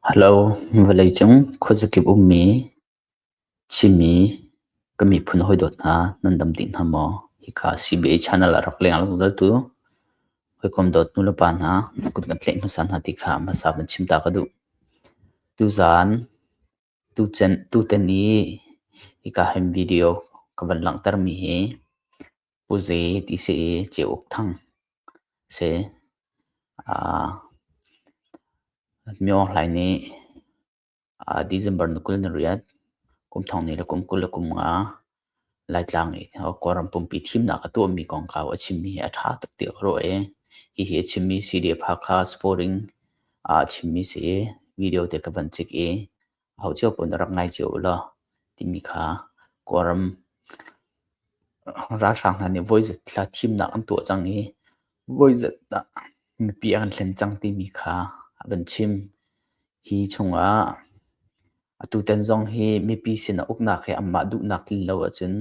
Hello, vawleicung khuazakip ummi Chinmi ka miphun hawidawt hna nan dam dih hna maw? Hika CBA channel ah rak leng zungzaltu hawikom dawt nulepa hna na kut kan tlaih hmasa hna ti kha hmasa van chim ta ka duh. Tuzaan tutan i hika hin video ka van langhtermi hi Pu Ze ti si i Ceuk Thang si. Myo Hlai nih December ni 28, kum thong ni le kum 25 Laitlang i Kawlram pumpi thimnak a tuahmi kongkau a chimmi hi a ṭha tuk tiah ka ruah i hihi a chimmi CDF Hakha Sporting ah a chimmi si i video te ka van cik i aho cio paoh nih rak ngai cio u law timi kha Kawlram ralhrang hna nih voizat thla thimnak an tuah cang i voizat dah mipi an hlen cang timi kha a van chim. Hi chungah atutan zong hi mipi sinah uknak hi anmah duhnak tlin lo ahcun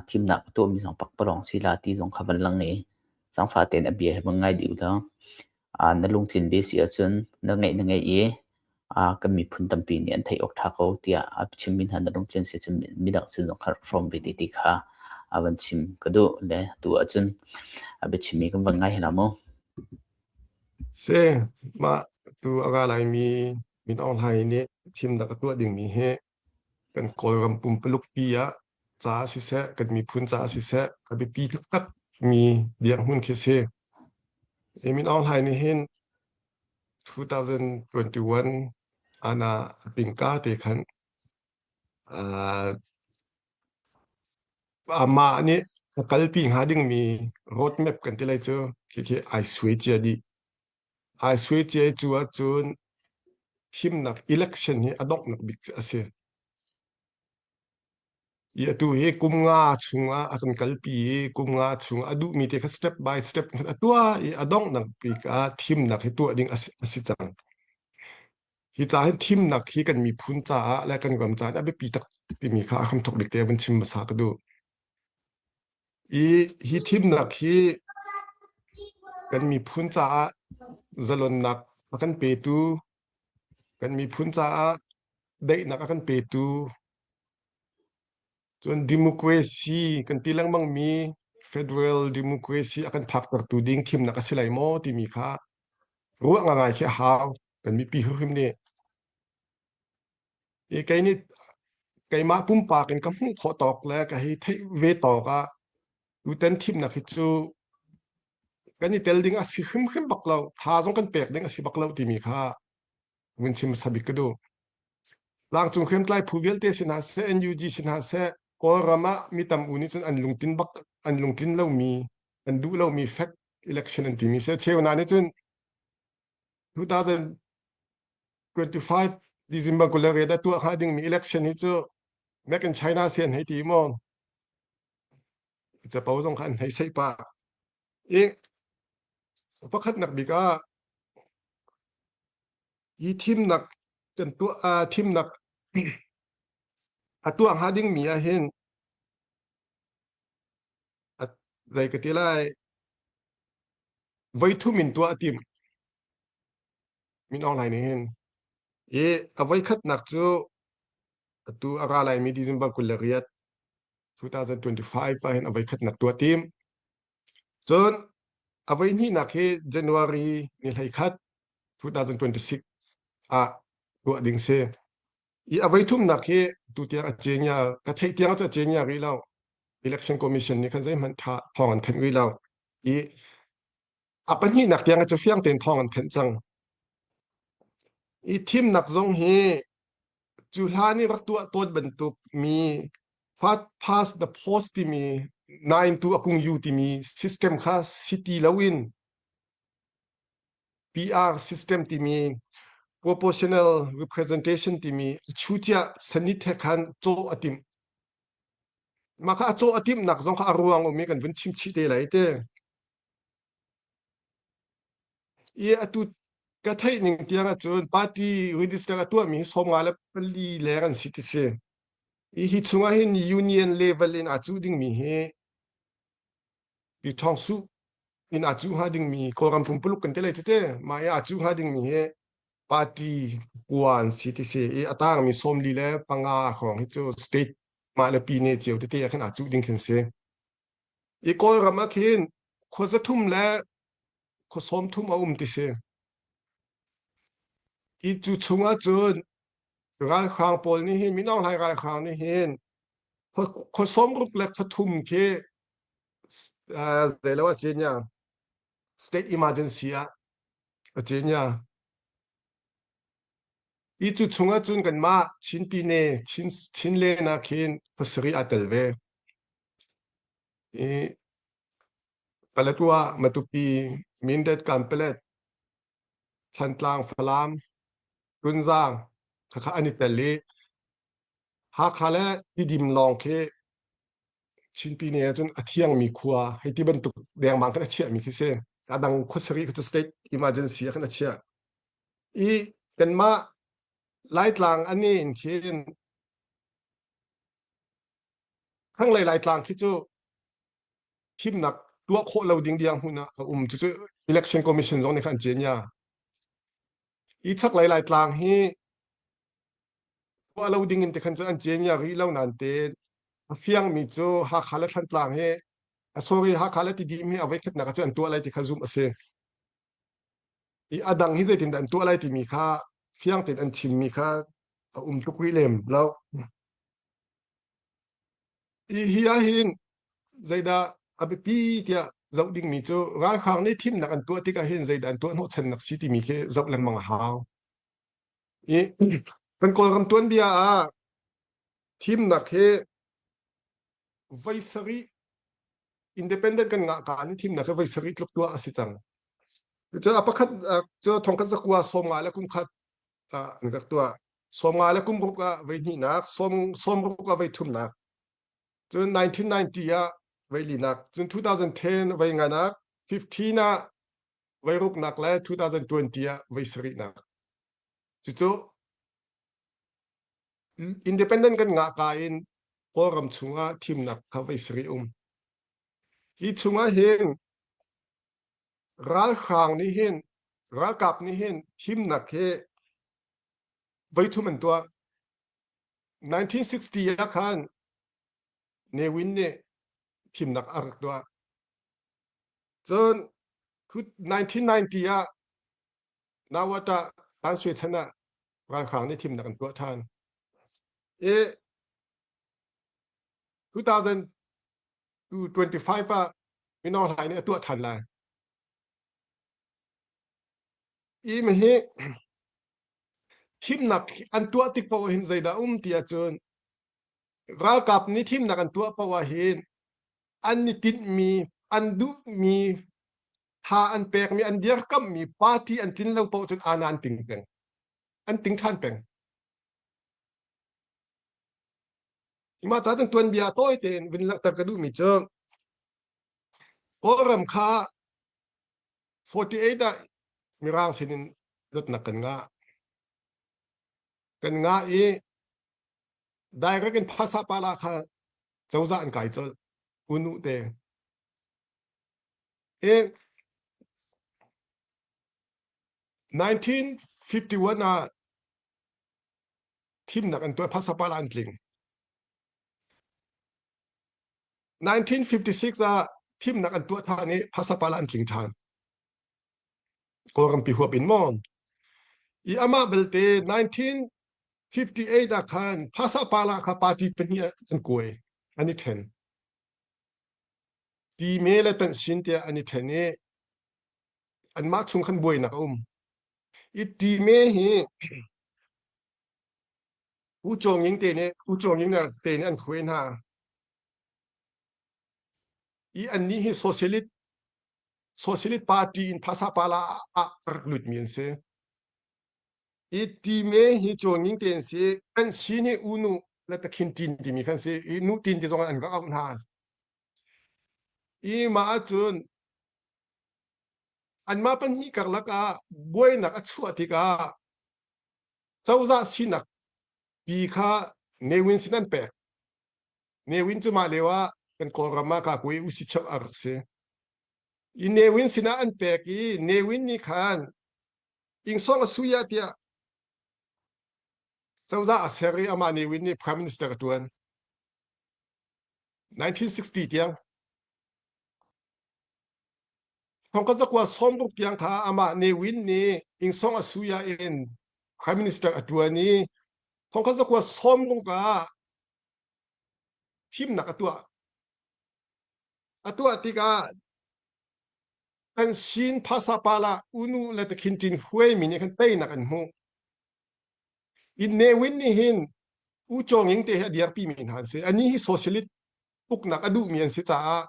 thimnak a tuahmi zong pakpalawng si la ti zong kha van lang i zaangfah tein a bia hi van ngai dih u law na lungtlin ve si ahcun na ngeih na ngeih i kan miphun tampi nih an theih awk ṭha ko tiah a chimmi hna na lungtlin si ahcun midang sin zong kha rak hrawm ve te ti kha a van chim ka duh le tu ahcun a biachimmi kan van ngai hna mu. Si, mah tu a ra laimi Min Aung Hlaing nih thimnak a tuah dingmi hi kan Kawlram pumpaluk pi ah caah siseh, kan miphun caah siseh, a biapi taktak mi dirhmun khi si. Hi Min Aung Hlaing nih hin 2021 ana a tingka te khan uh, amah nih a kalpi hnga dingmi roadmap kan ti lai cu khi ai suai cia dih. Ai suai cia i cu ahcun thimnak election hi a donghnak bik cu a si. I atu hi kum nga chungah a kan kalpi i kum nga chung a duhmi te kha step by step khan a tuah i a donghnak bik ah thimnak hi tuah ding a si, a si cang. Hi ca hin thimnak hi kan miphun caah le kan ram caah a biapi tak timi kha a hramthok bik te vun chim hmasa ka duh. I hi thimnak hi kan miphun caah zalonnak a kan petu, kan miphun caah daihnak a kan petu, cun democracy kan ti lengmang mi federal democracy a kan phaktertu ding thimnak a si lai maw timi kha ruah ngai khi a hau kan mipi hrimhrim nih. I kei nih keimah pumpak in ka hmuh khawh tawk le ka hei theih ve tawk ah tutan thimnak hi cu kan i tel ding a si hrimhrim bak lo, tha zong kan pek ding a si bak lo timi kha vun chim hmasa bik ka duh. Tlangcung hriamtlai phu vialte sin hna seh, NUG sin hna seh, Kawlram ah mi tam u nih cun an lungtlin bak an lungtlin lomi, an duh lomi fake election an timi seh. Cheu hna nih cun 2025 December 28 ah tuah hnga dingmi election hi cu Make in China si an hei ti maw? Capo zong kha an hei seih pah. I pakhatnak bik ah hi thimnak kan tuah thimnak a tuah hnga dingmi ah hin zei ka ti lai voi thum in tuah a tim min online nih hin i a voi khatnak cu atu a ra laimi December 28 2025 ah hin a voi khatnak tuah tim Cun a voihnihnak hi January ni 11 2026 ah tuah ding si. I a voithumnak hi tutiang a cenya ka theih tiang cu a cenya rih lo. Election Commission nih khan zeihmanh tha thawng an thanh rih lo. I a pahnihnak tiang cu fiang tein thawng an thanh cang. I thimnak zong hi Cu hlan i rak tuah tawn bantuk mi first past the post timi nine to a kung yu timi system kha si ti loin PR system timi proportional representation timi a chucia sanit he khan cawh a timh. Mah kha a cawh a timhnak zong kha a ruang um i kan vun chim chih te lai te. I atu ka theih ning tiang ahcun party register a tuahmi hi 54 leng an si ti si. I hi chungah hin union level in aa cuh dingmi hi Pi Thawng Su in aa cuh hnga dingmi Kawlram pumpuluk kan ti lai cu te mah i aa cuh hnga dingmi hi. Party kua an si ti si i a tangmi 45 hrawng hi cu state mah le pine cio tete ah khin aa cuh ding khin si. I Kawlram ah khin khua 300 le khua 30 a um ti si. I cu chung ah cun ralhrang pawl nih hin Min Aung Hlaing ralhrang nih hin khua 60 le khua thum khi zeilo a cin ya state emergency ah a cin ya. I cu chung ah cun kanmah Chin Pine Chin Chinland ah khin khua sarih aa tel ve. I Paletwa, Matupi, Mindat, Kanpalet, Thantlang, Falam, Tunzang khakha an i tel i Hakha le Tidim lawng khi Chin Pine ahcun a thiangmi khua hei ti bantuk dengmang khan a chiahmi khi si. A dang khua sarih khi cu state emergency ah khan a chiah. I kanmah Laitlang an in khin thlanglei Laitlang khi cu thimnak tuah khawh lo ding diang hmun ah a um. Cucu Election Commission zong nih khan an cen ya. I chaklei Laitlang hi tuah lo ding in te khan cu an cen ya rih lo nain te a fiangmi cu Hakha le Thantlang hi a sorry Hakha le Tidim hi a voikhatnak ah cun an tuah lai ti kha zumh a si. I a dang hi zeitindah an tuah lai timi kha fiang tein an chimmi kha a um tuk rih lem lo. Hi hi ahhin zeidah a biapi tiah zoh dingmi cu ralhrang nih thimnak an tuah tikah hin zeidah an tuah hnawhchannak si timi khi zoh lengmang a hau. I kan Kawlram tuanbia ah thimnak hi voi sarih independent kan ngah ka ni thimnak hi voi sarih tluk tuah a si cang. Cucu a pakhat cu thongkhat zakua 50 le kum khat an rak tuah. 50 le kum ruk ah voi hnihnak, 60 ah voi thumnak. Cun 1990 ah voi linak, cun 2010 voi nganak, 15 ah voi ruknak le 2020 ah voi sarihnak. Cucu independent kan ngah ka in Kawlram chungah thimnak kha voi sarih um. Hi chungah hin ralhrang nih hin ralkap nih hin thimnak hi voi thum an tuah. 1960 ah khan Ne Win nih thimnak a rak tuah. Cun 1990 ah Nawata Tan Sui chan ah ralhrang nih thimnak an tuah ṭhan. I 2025 ah Min Aung Hlaing nih a tuah ṭhan lai. I hi thimnak an tuah tik paoh hin zeidah um ti ahcun ralkap nih thimnak an tuah paoh ah hin an i tinhmi an duhmi tha an pekmi an dirkamhmi party an tlin lo paoh cun ana an ting peng an ting ṭhan peng mah ca cun tuanbia tawi tein vun langhter ka duhmi cu Kawlram kha 48 ah Mirang sinin dawtnak kan ngah kan ngah i direct in phasa pala kha cozah an kai colh unu te i 1951 ah thimnak an tuah phasa pala an tling 1956 ah thimnak an tuah than i phasa pala an tling than Kawlrampi huap in maw i amah belte 1958 ah khan phasa pala kha party pahnih an kuai an i then Time le Tansin tiah an i then i anmah chung khan buainak a um i Time hi U Cawng Ying te nih U Cawng Ying te nih an hruai hna i annih hi socialist Socialist Party in Phasapala ah rak lutmi an si. I time hi cawning te an si. Kan si nih unu le takhin tin timi kan si. I nu tin ti zong an rak auh hna. I mah ahcun anmah pahnih karlak ah buainak a chuah tikah cozah sinak pi kha Ne Win sin an pek. Ne Win cu mah lio ah kan Kawlram ah kakui usi cheuh a rak si. I Ne Win sinah an pek i Ne Win nih khan. Ingsong a sui ah tiah cozah a ser i amah Ne Win nih prime minister a ṭuan. 1960 tiang. Thongkhat zakua sawmruk tiang kha amah Ne Win nih Ingsong a sui ah in prime minister a ṭuan i thongkhat zakua sawmruk ah thimnak a tuah. A tuah tikah kan sin phasapala unu le takhin ṭin huaimi nih khan teinak an hmuh. In Ne Win nih hin U Chaw Nging te hi a dirpi mi hna an si. Ani hi socialist uknak a duhmi an si caah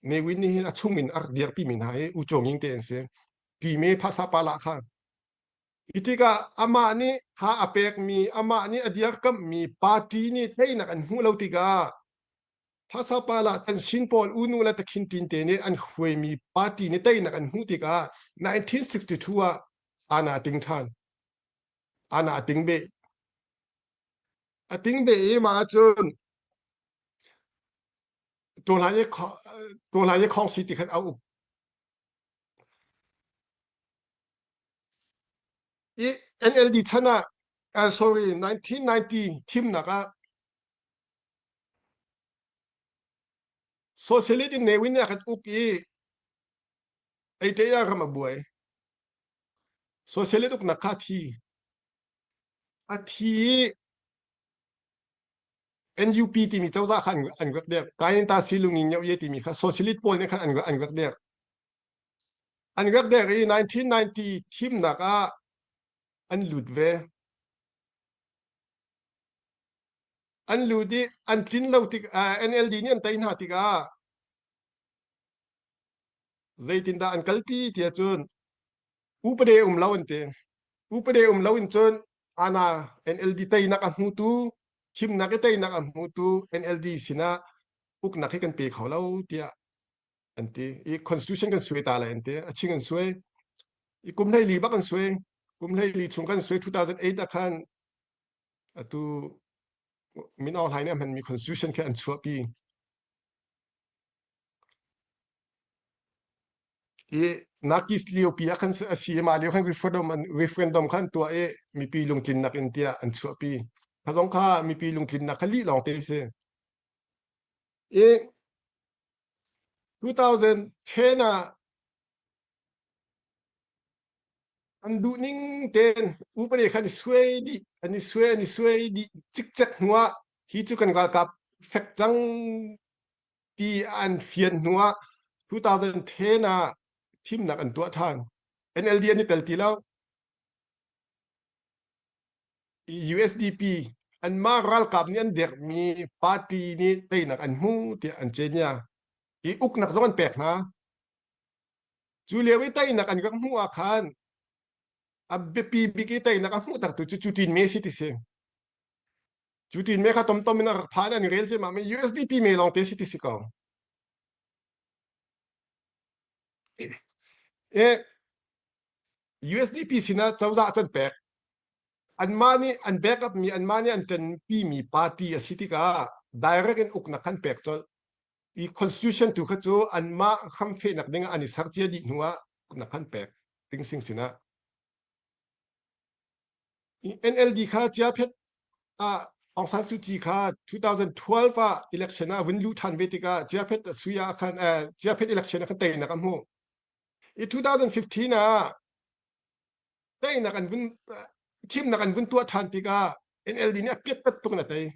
Ne Win nih hin a chung in a rak dirpi mi hna hi U Chaw Nging te an si. Ṭime phasapala kha. Hi tikah amah nih tha a pekmi, amah nih a dirkamhmi party nih teinak an hmuh lo tikah Phasapala kan sin pawl unu le takhin tin te nih an huaimi party nih teinak an hmuh tikah 1962 ah ana ting ṭhan. Ana a ting beh. A ting beh i mah ahcun Tawhlan i khawngsi ti khan a uk. I NLD chan ah, uh, sorry, 1990 thimnak ah Socialist in Ne Win nih a kan uk i eite ah ram a buai. Socialist uknak kha a thi. A thi i NUP timi cozah kha an rak dek. Kayenta Silungin Nyoh timi kha socialist pawl nih khan an rak dek. An rak dek i 1990 thimnak ah an lut ve. An lut i an tlin lo tik NLD nih an tei hna tikah zeitindah an kalpi tiah cun upade um lo an ti. Upade um lo in cun ana NLD teinak a hmutu thimnak i teinak a hmutu NLD sinah uknak hi kan pe kho lo tiah an ti. I constitution kan suai ta lai an ti. A ching an suai. I kum 12 bak an suai. Kum 12 chung kan suai 2008 ah khan atu Min Aung Hlaing nih a hmanmi constitution khi an chuahpi. I Nakis liopi ah khan a si i mah lio khan referendum an referendum khan tuah i mipi lungtlinnak in tiah an chuahpi. Kha zong kha mipi lungtlinnak kha lih lawng te si. I 2010 ah An duhning tein upadi kha an i suai dih, an i suai, an i suai dih cikcek hnuah hi cu kan ralkap fek cang ti an fian hnuah 2010 ah thimnak an tuah ṭhan. NLD an i tel ti lo. USDP anmah ralkap nih an dekmi party nih teinak an hmu tiah an cenya. Hi uknak zong an pek hna. Cu lio i teinak an rak hmuh ah khan a biapi bik i teinak a hmuhtertu cu Cutin me si ti si. Cutin me kha tomtom in a rak phan an i rel ciammam i USDP me lawng te si ti si ko. E, USDP sinah cozah can pek. Anmah nih an backup mi, anmah nih an ṭanpi mi party a si tikah direct in uknak khan pek colh. I constitution tu kha cu anmah hramfehnak ding ah an i ser cia dih hnu ah na kan pek ding sing sinah NLD kha chiaphet ah Aung San Suu Kyi kha 2012 ah election ah vun luh than ve tikah chiaphet sui ah khan chiaphet election ah khan teinak a hmuh i 2015 ah teinak an vun thimnak an vun tuah than tikah NLD nih a piat tat tuk na tei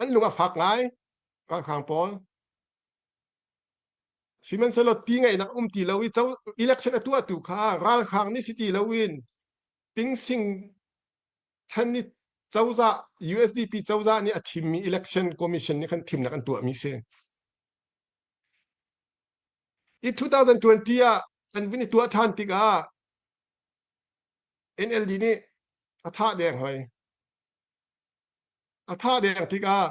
An lung a fak ngai ralhrang pawl. Sihmanhsehlaw ti ngaihnak um ti lo i election a tuahtu kha ralhrang nih si ti loin Tingsing chan nih cozah USDP cozah nih a thimmi election commission nih khan thimnak an tuahmi si. I 2020 ah an vun i tuah ṭhan tikah NLD nih a thah deng hoi. A thah deng tikah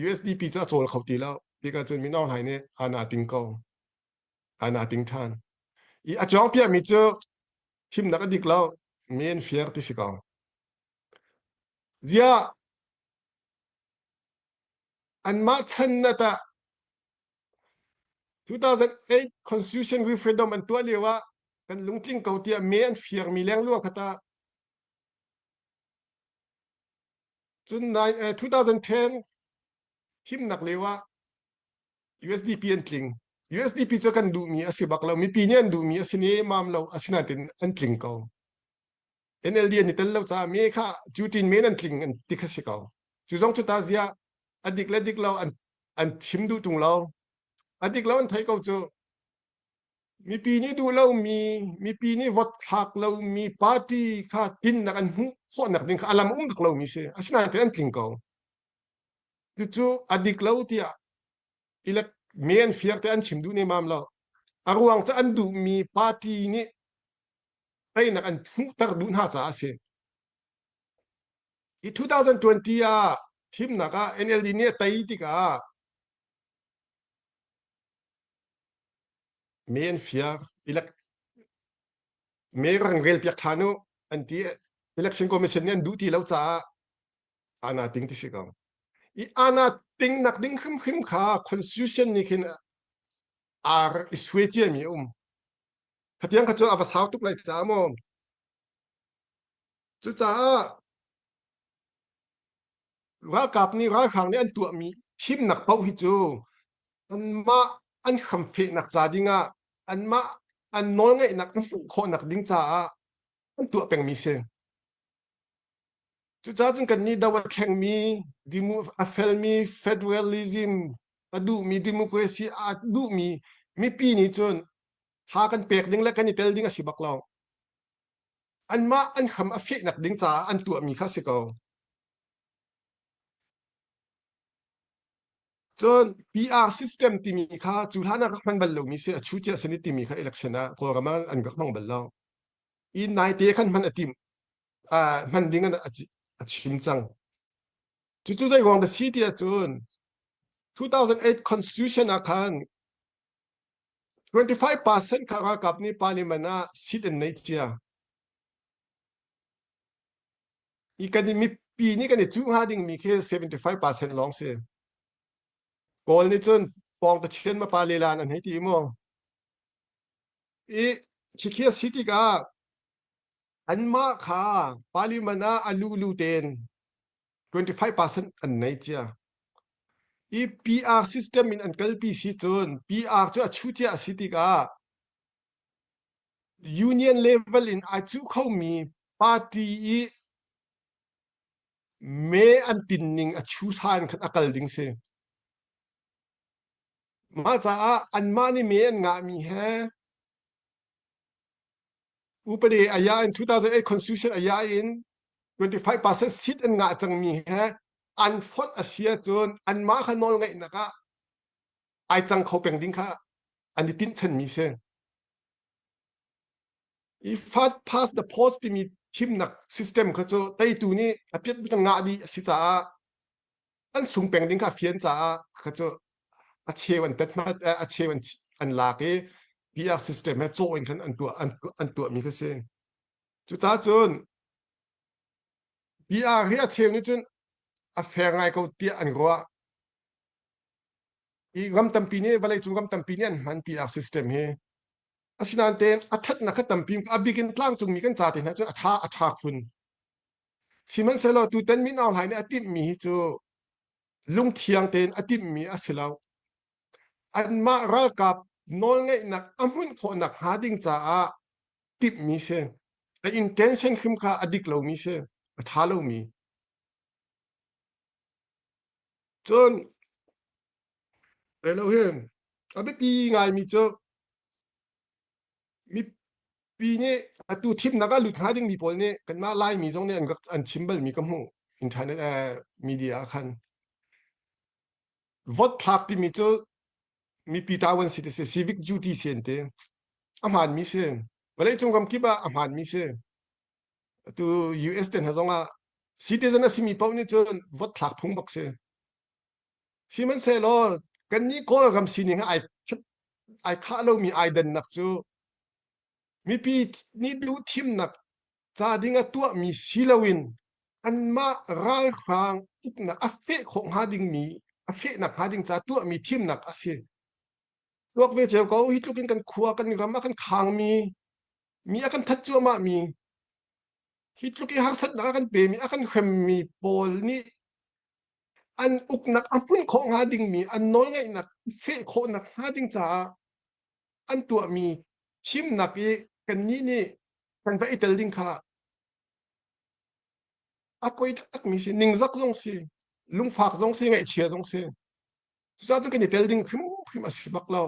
USDP cu a cawl kho ti lo. Tikah cun Min Aung Hlaing nih ana ting ko. Ana ting ṭhan. I a cawng piahmi cu thimnak a dik lo. Men fiar ti si ko. Ziah anmah chan na tah 2008 Constitution referendum an tuah lio ah Kan lungtling ko tiah me an fiarmi lengluang kha tah. Cun 2010 thimnak lio ah USDP an tling. USDP cu kan duhmi a si bak lo. Mipi nih an duhmi a si nemam lo. Asinain an tling ko. NLD an i tel lo caah me kha cutin men an tling an ti kha si ko. Cu zong cu ta ziah a dik le dik lo an an chim duh tung lo. A dik lo an thei ko cu. Mipi nih duh lomi, mipi nih vote thlak lomi party kha tinnak an hmuh khawhnak ding kha a lam um bak lomi si. Asinain an tling ko. Cucu a dik lo tiah ilek me an fiar te an chim duh nemam lo. A ruang cu an duhmi party nih teinak an hmuhter duh hna caah a si. Hi 2020 ah thimnak ah NLD nih a tei tikah me an fiar elect me rang rel piak ṭhan u an ti election commission nih an duh ti lo caah ana ting ti si ko. I ana ting nak ding hrimhrim kha constitution nih khin aa rak i suai ciami a um. Khatiang kha cu a va sau tuk lai caah maw. Cucaah ralkap nih ralhrang nih an tuahmi thimnak paoh hi cu anmah an hramfehnak ca dingah anmah an nawlngeihnak an hmuh khawhnak ding caah an tuah pengmi si. Cucaah cun kannih do a thlengmi, a felmi federalism a duhmi democracy a duhmi mipi nih cun tha kan pek ding le kan i tel ding a si bak lo. Anmah an hram a fehnak ding caah an tuahmi kha a si ko. Cun PR system timi kha cu hlan ah rak hman bal lomi si a chu cia sini timi kha election ah Kawlram ah an rak hmang bal lo. I naite khan hman a tim. Hman ding in a chim cang. Cucu zei ruang dah si ti ahcun 2008 constitution ah khan 25% kha ralkap nih parliament ah seat an nei cia. I kan i mipi nih kan i cuh hnga dingmi khi 75% lawng si. Kawl nih cun pawng ka chian ma pa lelan an hei ti mu. I khikhi a si tikah anmah kha parliament ah a lulu tein 25% an nei cia. I PR system in an kalpi si cun PR cu a chu cia a si tikah union level in ai cuh khomi party i me an tin ning a chu sa in khan a kal ding si. Mah caah anmah nih me an ngahmi he Upadi aya in 2008 constitution aya in 25% seat an ngah cangmi he an fonh a si ahcun anmah kha nawl ngeihnak ah ai cang kho peng ding kha an i tinhchanmi si. I fast pass the post timi thimnak system kha cu teitu nih a piat bik ngah dih a si caah an sung peng ding kha a fian caah kha cu a cheu an tet hmat a cheu an an lak i PR system he cawh in khan an tuah an, an tuahmi kha si. Cucaah cun PR hi a cheu nih cun a fair ngai ko tiah an ruah. I ram tampi nih vawleicung ram tampi nih an hman PR system hi. Asinain tein a ṭhatnak kha tampi a bik in tlangcungmi kan ca te hna cun a ṭha a ṭha khun. Sihmanhsehlaw tutan Min Aung Hlaing nih a timhmi hi cu lungthiang tein a timhmi a si lo. Anmah ralkap nawlngeihnak a hmunh khawhnak hnga ding caah timhmi si. A intention hrim kha a dik lomi si, a ṭha lomi. Cun, relo hin a biapi ngaimi cu mipi nih atu thimnak ah lut hnga dingmi pawl nih kanmah Laimi zong nih an rak an chim balmi ka hmuh internet eh, media ah khan vote thlak timi cu mipi tawan si ti si civic duty si an ti a hmaanmi si vawleicung ram kip ah a hmaanmi si atu US te hna zong ah citizen a simi paoh nih cun vote thlak phung bak si Sihmanhsehlaw kannih Kawlram sining ai ai khah lomi ai dannak cu mipi nih duh thimnak ca ding a tuahmi si loin anmah ralhrang uknak a feh khawh hnga dingmi a fehnak hnga ding ca tuahmi thimnak a si. Tuak ve cio ko hi tluk in kan khua kan ram a kan khangmi. Mi a kan that cuahmah mi hi tluk i harsatnak a kan pemi a kan hremmi pawl nih an uknak a hmun khawh hnga dingmi an nawlngeihnak feh khawhnak hnga ding caah an tuahmi thimnak i kannih nih kan va i tel ding kha a poi taktakmi si ningzak zong si lungfak zong si ngaihchia zong si. Cucaah cun kan i tel ding hrimhrim a si bak lo.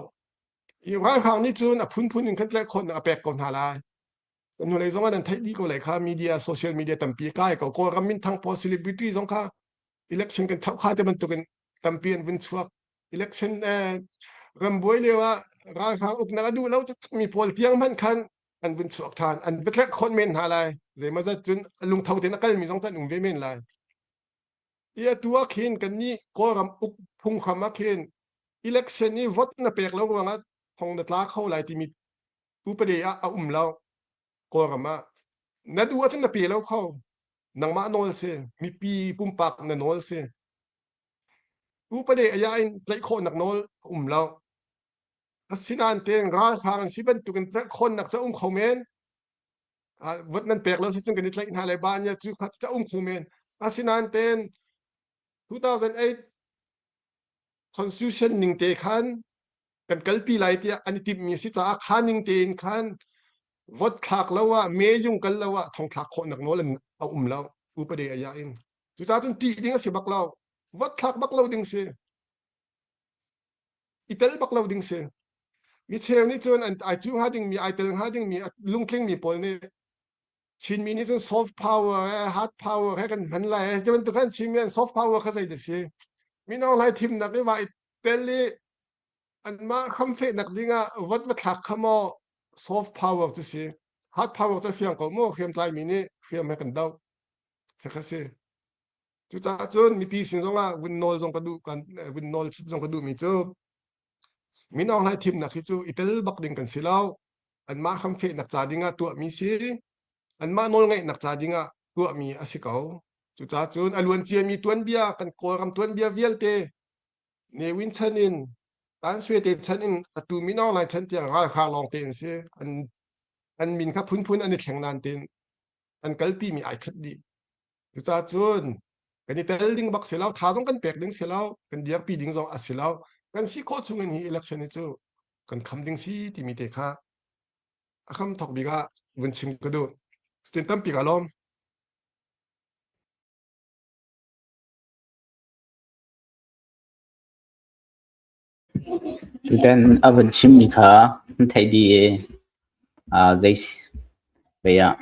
Hi ralhrang nih cun a phunphun in khan tlaihkhawhnak a pek ko hna lai. Kan hnulei zong ah nan theih dih ko lai kha media social media tampi kai ko. Kawlram minthang pawl celebrity zong kha election kan thoh kha te bantukin tampi an vun chuak. Election rambuai lio ah ralhrang uknak a duh lo taktakmi pawl tiang hmanh khan an vun chuak than. An va tlerh khawt men hna lai. Zeimawzat cun lungtho tein a kalmi zong cu an um ve men lai. I atu ah khin kannih Kawlram uk phunghram ah khin election i vote na pek lo ruangah thong na tla kho lai timi upade ah a um lo. Kawlram ah na duh ahcun na pe lo kho. Nangmah nawl si. Mipi pumpak na nawl si. Upade aya in tlaih khawhnak nawl a um lo. Asinain tein ralhrang an si bantukin tlaihkhawhnak cu a um kho men. Vote nan pek lo si cun kan i tlaih hna lai ba nia cu kha ca um kho men. Asinain ten 2008 constitution ning te khan kan kalpi lai tiah an i timhmi a si caah kha ning tein khan vote thlak lo ah me yung kal lo ah thong thlak khawhnak nawl an a um lo upade aya in. Cucaah cun ṭih ding a si bak lo. Vote thlak bak lo ding si. I tel bak lo ding si. Mi cheu nih cun an ai cu hnga dingmi ai tel hnga dingmi lungtlingmi pawl nih Chinmi nih cun soft power he hard power he kan hman lai he ti bantuk khan Chinmi an soft power kha zei dah si. Mino hlai thimnak i va i tel i anmah hramfehnak dingah vote va thlak kha maw soft power cu si. Hard power cu fiang ko mu hriamtlai mi nih hriam he kan doh. Kha si. Cucaah cun mipi sin zongah vun nawl zong ka duh kan vun nawl chap zong ka duhmi cu Min Aung Hlaing thimnak hi cu i tel bak ding kan si lo. Anmah hramfehnak ca dingah tuahmi si. Anmah nawlngeihnak ca dingah tuahmi a si ko. Cucaah cun a luan ciami tuanbia kan Kawlram tuanbia vialte Ne Win chan in Tan Swe te chan in atu Min Aung Hlaing chan tiang ralhrang lawng te an si. An min kha phunphun an i thleng nain tein an kalpimi ai khat dih. Cucaah cun kan i tel ding bak si lo, tha zong kan pek ding si lo, kan dirpi ding zong a si lo. Kan si khawh chung in hi election hi cu kan kham ding si timi te kha a kham thok bik ah vun chim ka duh. Stin tampi ka lawm. Tutan a vun chimmi kha an theih dih i zei ah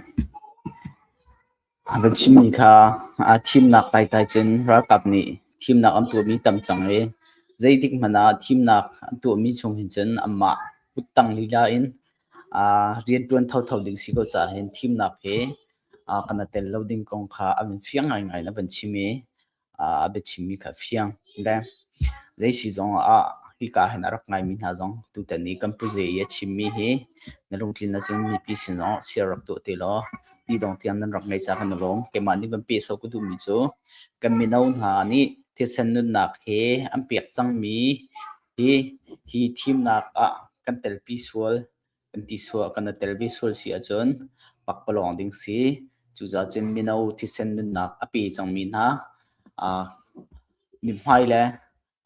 a vun chimmi kha thimnak taitai cun ralkap nih thimnak an tuahmi tam cang i zeitik hmanh ah thimnak an tuahmi chung hin cun anmah kuttang lila in rianṭuan thotho ding si ko caah hin thimnak hi kan i tel lo ding kong kha a vun fiang ngaingai in a vun chim i a biachimmi kha a fiang. Le zei si zong ah hika hin a rak ngaimi hna zong tutan i kan pu Ze i a chimmi hi na lungtlin ahcun mipi sin zong share rak tuah te law ti dong tiang nan rak ngei ca kan i lawm. Keimah nih van peh so ka duhmi cu kan mino hna nih thisen nunnak he an pek cangmi hi hi thimnak ah kan telpi sual kan ti sual kan i tel ve sual si ahcun pakpalawng ding si. Cucaah cun mino thisen nunnak a pe cangmi hna mithmai le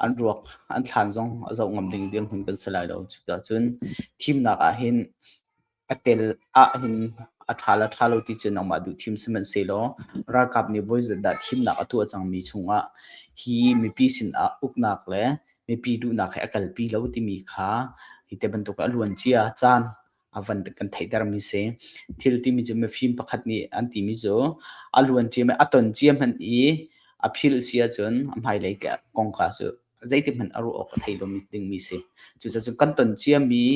an ruak an thlan zong a zoh ngam ding dirhmun kan si lai lo. Cucaah cun thimnak ah hin a tel ah hin a ṭha le ṭha lo ti cu nangmah duh thim sihmanhsehlaw ralkap nih voi zat dah thimnak a tuah cangmi chungah hi mipi sinah uknak le mipi duhnak he a kalpi lo timi kha hi te bantuk a luan cia caan a van kan theihtermi si. Thil timi cu mifim pakhat nih an timi cu a luan cia a ton cia hmanh i a philh si ahcun a hmailei kongka cu zeitik hmanh a ruah awk a thei lomi dingmi si. Cucaah kan ton ciami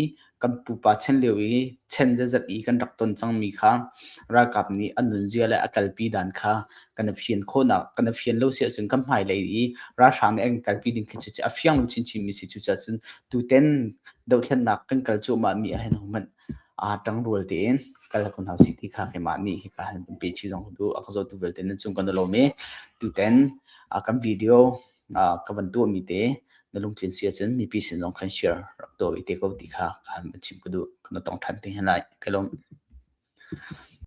kan pupa chan lio i chan zeizat i kan rak ton cangmi kha ralkap nih an nunzia le a kalpi dan kha kan i fian khawhnak kan i fian lo si ahcun kan hmailei i ralhrang nih an kalpi ding khi cu a fiang lo chinchin mi si. Cucaah cun tuten dohthlennak kan kal cuahmah mi ah hin hmanh aa ṭangrual tein kal ko hna usih ti kha keimah nih hika hin pe chi zong ka duh. A ka zawtu vialte nan cung kan i lawm i tuten kan video ka van tuahmi te na lungtlin si ahcun mipi sin zong khan share rak tuah ve te ko ti kha ka han chim ka duh. Kan tong ṭhan te hin lai. Ka lawm.